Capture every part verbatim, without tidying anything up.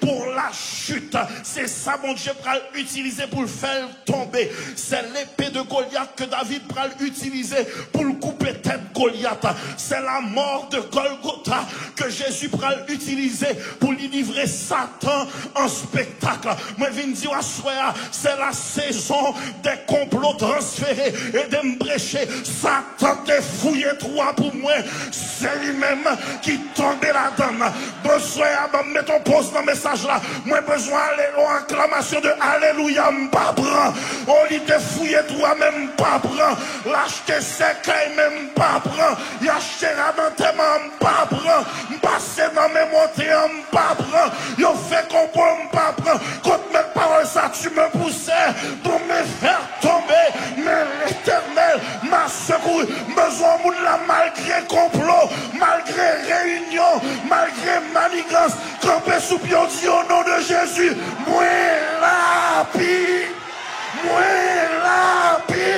pour la chute. Se sa Bondye pral itilize pou l fè l tonbe. C'est l'épée de Goliath que David pral itilize pou l koupe tèt Goliath. C'est la mort de Golgotha que Jésus pral itilize pou li livre Satan an spektak. Mwen vin di w aswè a, c'est la saison des complots transférés. Ede m preche. Satan te fouye twou a pou mwen. Se li menm ki tonbe ladan l. Bonswè a, ban m met yon poz nan mesaj la. Mwen bezwen ale yon aklamasyon de alelouya, m pa pran. O, li te fouye twou a, men m pa pran. L achte sèkèy, men m pa pran. Li achte rad antèman, m pa pran. M pase nan men monte an, m pa pran. Yo fè konplo, m pa pran. Kot mèt pawòl sa, tu me poussais pour me faire tomber, mais l'Éternel m'a secouru. M bezwen yon moun la, malgre konplo, malgre reyinyon, malgre manigans, kanpe sou pye w, di, au nom de Jésus, mwen la pi, mwen la pi.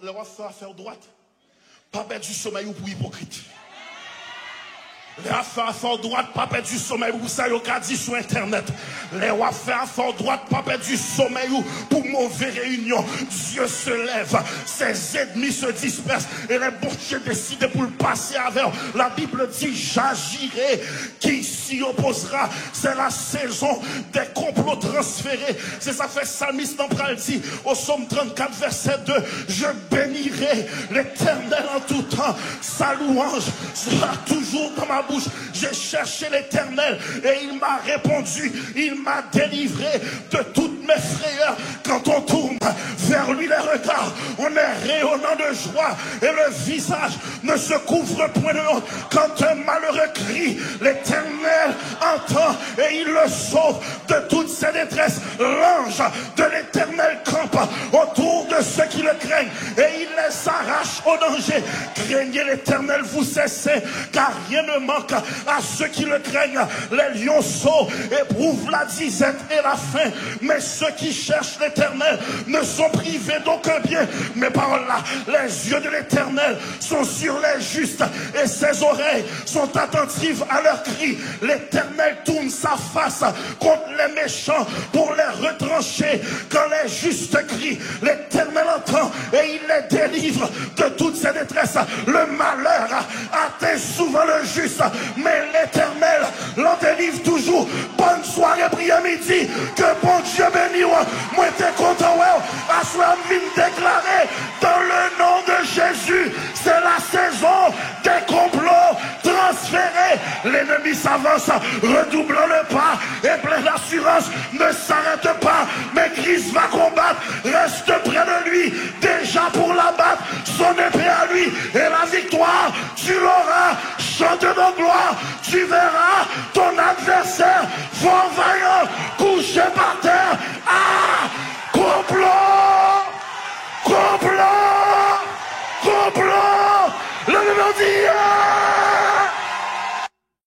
Lè w ap fè afè w dwat, pa pèdi somèy ou pou ipokrit. Lè w ap fè afè w dwat, pa pèdi somèy ou pou sa yo ka di sou entènèt. Lè w ap fè afè w dwat, pa pèdi somèy ou pou move reyinyon. Dieu se lève, ses ennemis se dispersent. E lè Bondye deside pou l pase avè w, la Bible dit, j'agirai. Qui s'y opposera? C'est la saison des complots transférés. Se sa k fè salmis lan pral di, au psaume trente-quatre, verset deux, je bénirai l'Éternel en tout temps. Sa louanj sera toujours dans ma bouche. J'ai cherché l'Éternel et il m'a répondu. Il m'a délivré de toutes mes frayeurs. Quand on tourne vers lui les regards, on est rayonnant de joie et le visage ne se couvre point de honte. Quand un malheureux crie, l'Éternel entend et il le sauve de toutes ses détresses. L'ange de l'Éternel campe autour de ceux qui le craignent et il les arrache au danger. Craignez l'Éternel, vous ses saints, car rien ne manque à ceux qui le craignent. Les lionceaux éprouvent la disette et la faim, mais ceux qui cherchent l'Éternel ne sont privés d'aucun bien. Mes paroles là, les yeux de l'Éternel sont sur les justes et ses oreilles sont attentives à leurs cris. L'Éternel tourne sa face contre les méchants pour les retrancher. Quand les justes crient, l'Éternel entend et il les délivre de toutes ses détresses. Le malheur atteint souvent le juste, mais l'Éternel l'en délivre toujours. Bòn sware, priyè midi. Ke Bondye beni w. Mwen te kontan wè w. Aswè a m vin deklare, dans le nom de Jésus, c'est la saison des complots transférés. L'ennemi s'avance, redoublant le pas et plein d'assurance. Ne s'arrête pas, mais Christ va combattre. Reste près de lui, déjà pour l'abattre. Son épée à lui et la victoire, tu l'auras. Chante de gloire, tu verras ton adversaire, fort vaillant, couché par terre. Ah!